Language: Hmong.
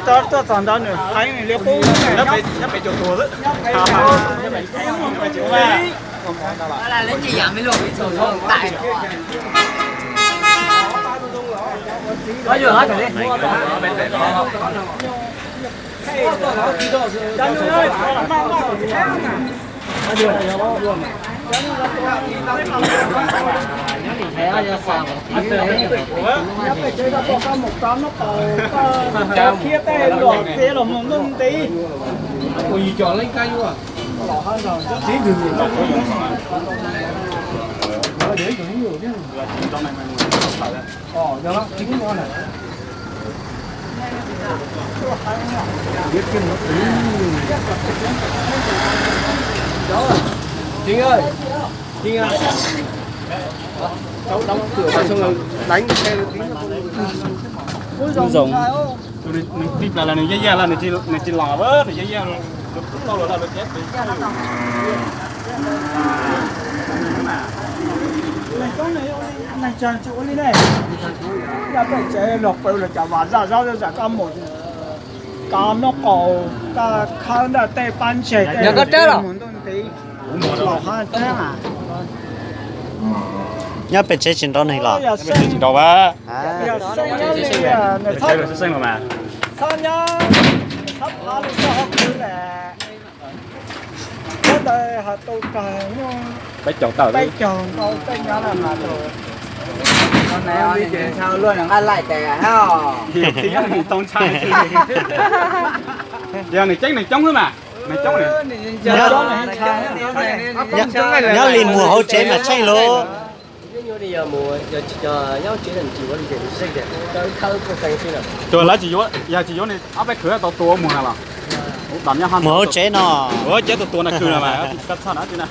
Tuaj txog ntawd nws heev li qub. Khiab tej luam txiv los mus ntuj nti. Nws tij plaws los nws yaj yaj los nws tsis los, nws yaj yaj. Neeg tsev los pw los cas vas zaj zaub zam kab mus, kab noj qaus, kab khawb ntaj tej pab ntseg tej mus ntuj nti. Nyob pem tsev tsis nrov neeg los? Txhob nyob, txhob phav lub txoj hauv khwv lawm. Txhob ntawd has tu kawg nyuj, peb caug ntau tej nyob na mas tus. Yog nws coob nws coob mas, nws coob nws coob. Nyob li mus hauv tsev mas tsheej lauj. Tus lawv tsis yuav, yog tsis yuav nws ob peb khwv tau tua mus na los? Mus hauv tsev no. Ua cov tua tua na khwv na mas, txhob txhob na.